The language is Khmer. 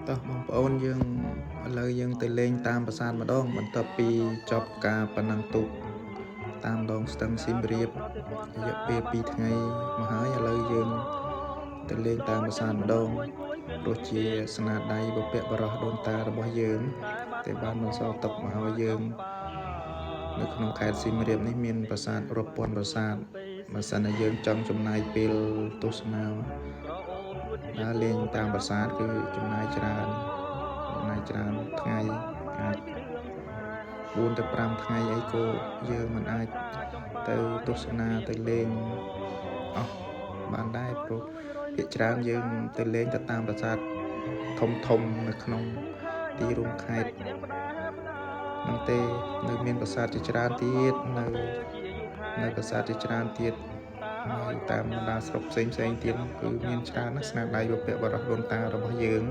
តោះបងប្អូនយើងឥឡូវយើងទៅលេងតាមប្រាសាទម្ដង បន្ទាប់ពីចប់ការប៉ណ្ណឹងទូកតាមដងស្ទឹងសៀមរាបរយៈពេល2ថ្ងៃមកហើយឥឡូវយើងទៅលេងតាមប្រាសាទម្ដងព្រោះជាស្នាដៃបុព្វបុរសដូនតារបស់យើងតែបានបន្សល់ទុកមកឲ្យយើង នៅក្នុងខេត្តសៀមរាបនេះមានប្រាសាទរាប់ពាន់ប្រាសាទបើសិនជាយើងចង់ចំណាយពេលទស្សនាដើរលេងតាមប្រាសាទគឺចំណាយច្រើនចំណាយច្រើនថ្ងៃអាច4ទៅ5ថ្ងៃអីក៏យើងមិនអាចទៅទស្សនាទៅលេងអស់បានដែរព្រោះភាគច្រើនយើងទៅលេងទៅតាមប្រាសាទធំធំនៅក្នុងទីរួមខេត្តហ្នឹងទេនៅមានប្រាសាទជាច្រើនទៀតនៅនៅប្រាសាទជាច្រើនទៀតនៅតាមបណ្ដាស្រុកផ្សេងផ្សេងទៀតគឺមានច្រើនណាស់ស្នាដៃបុព្វបុរសដូនតារបស់យើង។